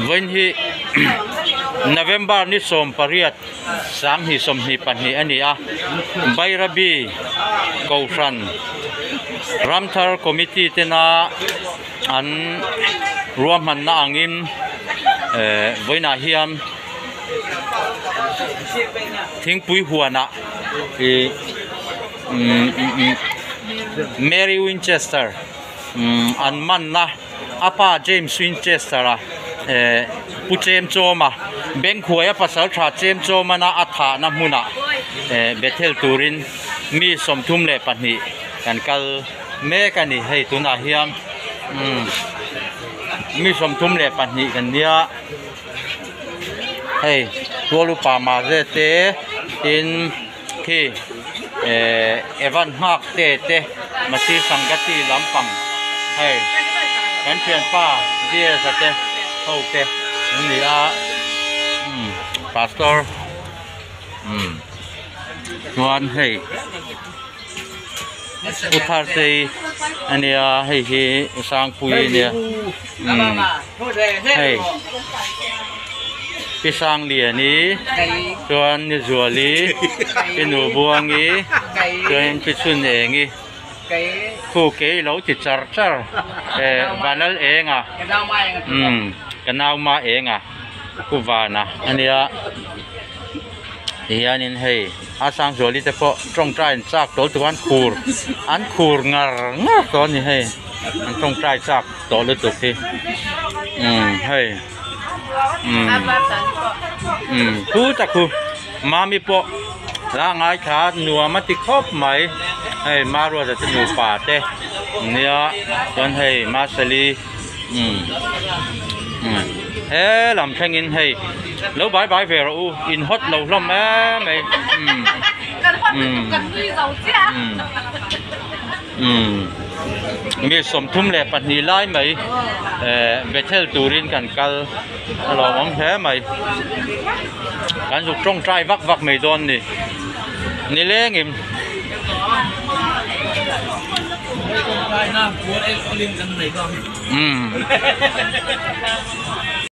Vawiin hi November ni 18 2022 a ni a, Bairabi Kohhran Ramthar Committee tena an ruahmanna angin eh vawiinah hian thingpui huanah ih umm Mary Winchester umm an manna. A pa James Winchester a eh Pu Chemchawma Bengkhuaia pasal tha Chemchawmana a thahna hmunah eh Bethel turin mi 32 kan kal mek a ni hei tunah hian umm mi 32 kan nia hei tual upa mahse te tin khi eh Evan nghak te te Masi Sangati lampang hei kan thianpa DS a te ho te an ni a umm pastor umm chuan hei Pu Thartei a nia hei hi Sangpuii a nia umm hei. Pi Sangliani chuan Ni Zuali, Pi Nubuangi chuan Pi Chhunengi khu kei lo ti char char eh Vanal Enga umm ka nau ma Enga Pu Vana a nia tihianin hei a Sangzuali te pawh tawngtai an chak tawh lutuk a an khur an khur ngar ngar tawh a ni hei an tawngtai chak tawh lutuk hi umm hei. Umm umm thu tak chu mami pawh la ngaithla nuam a ti khawp mai hei maruata te nupa te nia chuan hei masali umm umm he lam thlengin hei lo bai bai ve rawh u in hot lo hlawm em mai umm umm umm. Umm mi 32 lai mai eh Bethel turin kan kal a lawmawm hle mai kan zuk tawngtai vak vak mai dawn ni nilengin. Umm.